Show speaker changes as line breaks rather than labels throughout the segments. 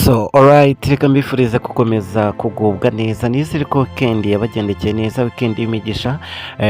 So alright, reka mbifurize gukomeza kugubwa neza. Nizere ko weekend yabagendekeye neza, weekend y'imigisha.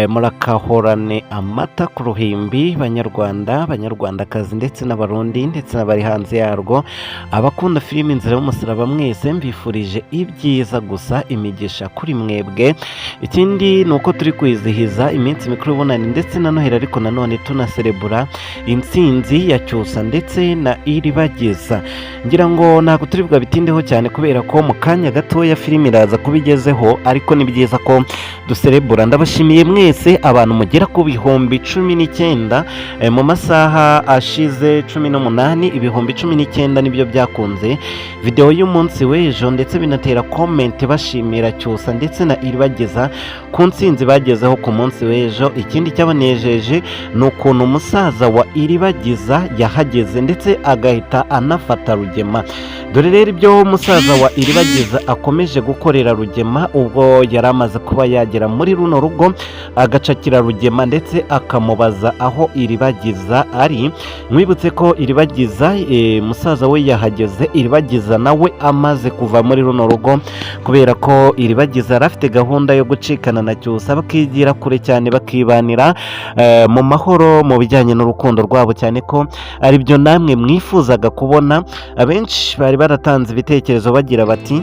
Murakahorane amata ku ruhimbi, Banyarwanda, Banyarwandakazi, ndetse n'Abarundi, ndetse n'abari hanze yarwo, abakunda filimi Inzira y'Umusaraba mwese mbifurije ibyiza gusa, imigisha kuri mwebwe. Ikindi ni uko turi kwizihiza iminsi mikuru y'Ubunani ndetse na Noheli, ariko nanone tunaserebura intsinzi ya Cyusa ndetse na Iribagiza. Ngira ngo ntabwo turi bwabitindeho cyane kubera ko mu kanya gatoya filime iraza kubigezeho, ariko ni byiza ko duserebura. Ndabashimiye mwese abantu mugera ku 19,000 mu masaha ashize 18, 19,000 nibyo byakunze videwo y'umunsi w'ejo, ndetse binatera comment bashimira Cyusa ndetse na Iribagiza ku ntsinzi bagezeho ku munsi w'ejo. Ikindi cyabanejeje ni ukuntu umusaza wa Iribagiza yahageze ndetse agahita anafata Rugema. Dore rero ibyo umusaza wa Iribagiza akomeje gukorera Rugema ubwo yari amaze kuba yagera muri runo rugo, agacakira Rugema ndetse akamubaza aho Iribagiza ari. Mwibutse ko Iribagiza, musaza we yahageze Iribagiza nawe amaze kuva muri runo rugo, kubera ko Iribagiza yari afite gahunda yo gucikana na Cyusa, bakigira kure cyane, bakibanira mu mahoro mu bijyanye n'urukundo rwabo, cyane ko aribyo namwe mwifuzaga kubona. Abenshi bari baratanze ibitekerezo bagira bati: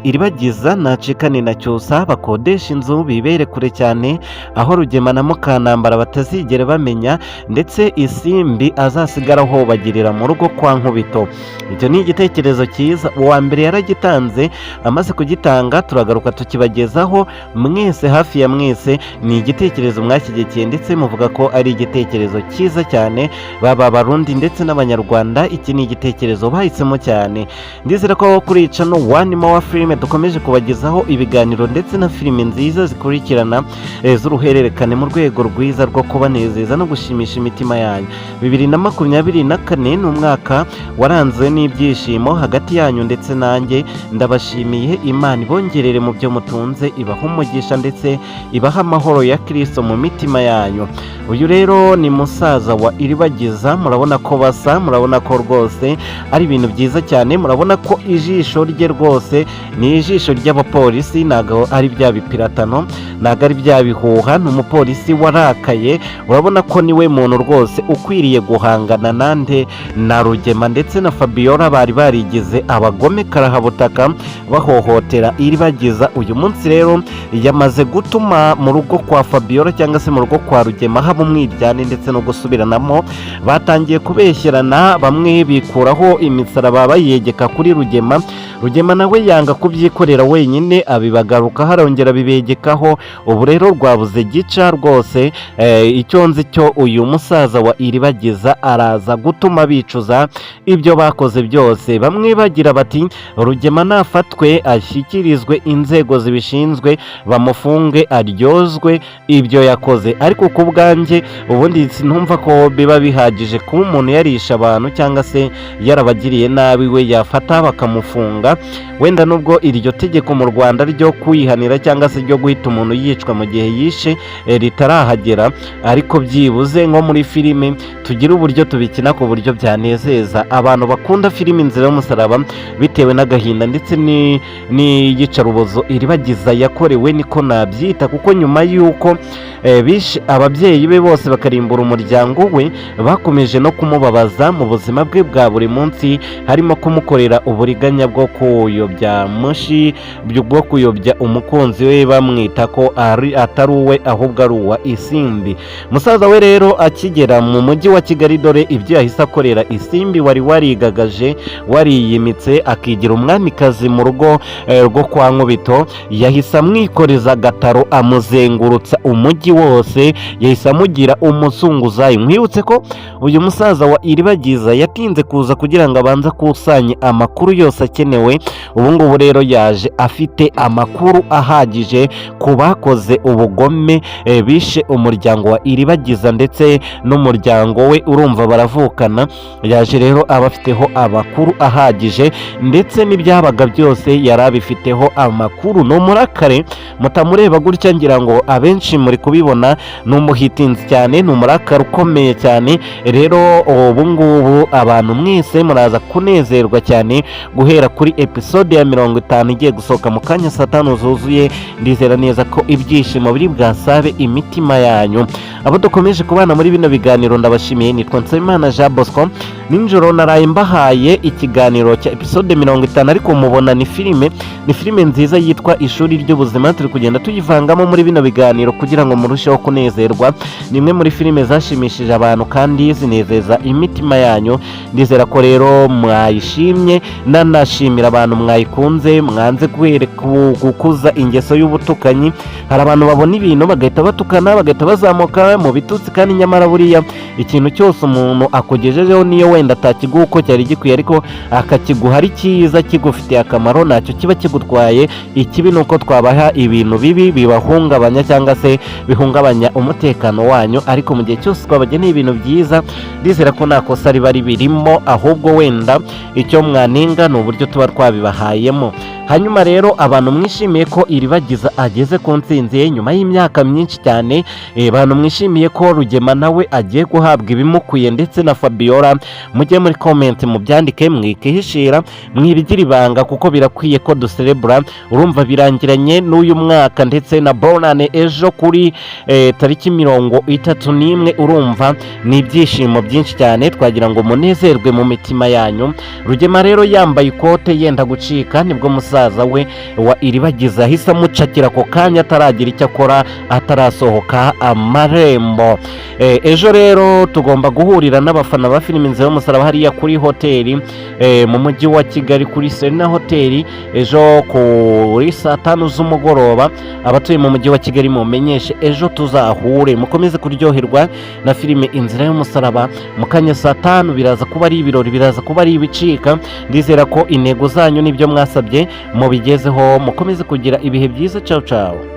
"Iribagiza nacikane na Cyusa, bakodesha inzu, bibere kure cyane aho Rugema na Mukanambara batazigera bamenya, ndetse Isimbi azasigara bagirira mu rugo kwa Nkubito." Icyo ni igitekerezo cyiza, uwa mbere yaragitanze. Amaze kugitanga turagaruka tukibagezaho mwese, hafi ya mwese ni igitekerezo mwashyigikiye, ndetse muvuga ko ari igitekerezo cyiza cyane. Baba Abarundi ndetse n'Abanyarwanda, iki ni igitekerezo bahisemo cyane. Ndizera ko kuri channel One More Filime dukomeje kubagezaho ibiganiro ndetse na filime nziza zikurikirana z'uruhererekane mu rwego rwiza rwo kubanezeza no gushimisha imitima yanyu. 2024 ni umwaka waranzwe n'ibyishimo hagati yanyu ndetse nanjye. Ndabashimiye, Imana ibongerere mu byo mutunze, ibahe umugisha ndetse ibahe amahoro ya Kirisito mu mitima yanyu. Uyu rero ni musaza wa Iribagiza, murabona ko basa, murabona ko rwose ari ibintu byiza cyane. Murabona ko ijisho rye rwose ni ijisho ry'abapolisi, ntabwo ari bya bipiratano, ntabwo ari bya bihuha, ni umupolisi warakaye. Urabona ko niwe muntu rwose ukwiriye guhangana nande? Na Rugema ndetse na Fabiola bari barigize abagome karahabutaka, bahohotera Iribagiza. Uyu munsi rero yamaze gutuma mu rugo kwa Fabiola cyangwa se mu rugo kwa Rugema haba umwiryane ndetse no gusubiranamo. Batangiye kubeshyerana, bamwe bikuraho imisaraba bayegeka kuri Rugema. Rugema nawe yanga kubyikorera wenyine, abibagarukaho, arongera abibegekaho. Ubu rero rwabuze gica rwose. Icyo nzi cyo, uyu musaza wa Iribagiza araza gutuma bicuza ibyo bakoze byose. Bamwe bagira bati: "Rugema nafatwe ashyikirizwe inzego zibishinzwe, bamufunge, aryozwe ibyo yakoze." Ariko ku bwanjye ubundi sinumva ko biba bihagije kuba umuntu yarishe abantu cyangwa se yarabagiriye nabi, we yafata bakamufunga. Wenda nubwo iryo tegeko mu Rwanda ryo kwihanira cyangwa se ryo guhita umuntu yicwa mu gihe yishe ritarahagera, ariko byibuze nko muri filime tugire uburyo tubikina ku buryo byanezeza abantu bakunda filime Inzira y'Umusaraba, bitewe n'agahinda ndetse n'iyicarubozo Iribagiza yakorewe, niko nabyita, kuko nyuma y'uko bishe ababyeyi be bose bakarimbura umuryango we, bakomeje no kumubabaza mu buzima bwe bwa buri munsi, harimo kumukorera uburiganya bwo kuyobya mushi, bwo kuyobya umukunzi we, bamwita ko ari atari uwe ahubwo ari uwa Isimbi. Musaza we rero akigera mu mujyi wa Kigali, dore ibyo yahise akorera Isimbi wari warigagaje, wariyimitse, akigira umwamikazi mu rugo rwo kwa Nkubito. Yahise amwikoreza agataro, amuzengurutsa umujyi wose, yahise amugira umuzunguzayi. Nkwibutse ko uyu musaza wa Iribagiza yatinze kuza kugira ngo abanze akusanye amakuru yose akenewe. Ubu ngubu rero yaje afite amakuru ahagije ku bakoze ubugome, bishe umuryango wa Iribagiza ndetse n'umuryango we, urumva baravukana. Yaje rero abafiteho amakuru ahagije, ndetse n'ibyabaga byose yari abifiteho amakuru. Ni umurakare, mutamureba gutya, ngira ngo abenshi muri kubibona, ni umuhitinzi. ingenzi cyane, ni umurakara ukomeye cyane. Rero ubu ngubu abantu mwese muraza kunezerwa cyane guhera kuri episode ya 50 igiye gusohoka mu kanya saa 5 zuzuye. Ndizera neza ko ibyishimo biri bwasabe imitima yanyu. Abo dukomeje kubana muri bino biganiro, ndabashimiye. Nitwa Nsabimana Jean Bosco. Nijoro naraye mbahaye ikiganiro cya episode 50, ariko mubona ni filime nziza yitwa Ishuri ry'Ubuzima. Turi kugenda tuyivangamo muri bino biganiro kugira ngo murusheho kunezerwa. Ni imwe muri filime zashimishije abantu kandi zinezeza imitima yanyu. Ndizera ko rero mwayishimye, nanashimira abantu mwayikunze, mwanze gukuza ingeso y'ubutukanyi. Hari abantu babona ibintu bagahita batukana, bagahita bazamuka mu bitutsi, kandi nyamara buriya ikintu cyose umuntu akugejejeho, niyo wenda atakiguha uko cyari gikwiye, ariko akakiguha ari cyiza, kigufitiye akamaro, ntacyo kiba kigutwaye. Ikibi ni uko twabaha ibintu bibi bibahungabanya cyangwa se bihungabanya umutekano wanyu, ariko mu gihe cyose twabageneye ibintu byiza, ndizera ko nta kosa riba ribirimo, ahubwo wenda icyo mwanenga ni uburyo tuba twabibahayemo. Hanyuma rero abantu mwishimiye ko Iribagiza ageze ku ntsinzi ye nyuma y'imyaka myinshi cyane, abantu mwishimiye ko Rugema nawe agiye guhabwa ibimukwiye ndetse na Fabiola, mujye muri comment mubyandike, mwikihishira, mwibigira ibanga, kuko birakwiye ko duserebura. Urumva birangiranye n'uyu mwaka ndetse na bonane ejo kuri tariki 31. Urumva ni ibyishimo byinshi cyane, twagira ngo munezerwe mu mitima yanyu. Rugema rero yambaye ikote yenda gucika, nibwo musaza we wa Iribagiza ahise amucakira ako kanya, ataragira icyo akora, atarasohoka amarembo. Ejo rero tugomba guhurira n'abafana ba filime Inzira y'Umusaraba hariya kuri hoteli mu mujyi wa Kigali, kuri Serena Hoteli, ejo kuri saa 5 z'umugoroba. Abatuye mu mujyi wa Kigali mumenyeshe, ejo tuzahure, mukomeze kuryoherwa na filime Inzira y'Umusaraba. Mu kanya saa 5 biraza kuba ari ibirori, biraza kuba ari ibicika. Ndizera ko intego zanyu n'ibyo mwasabye mubigezeho. Mukomeze kugira ibihe byiza. Ciao ciao.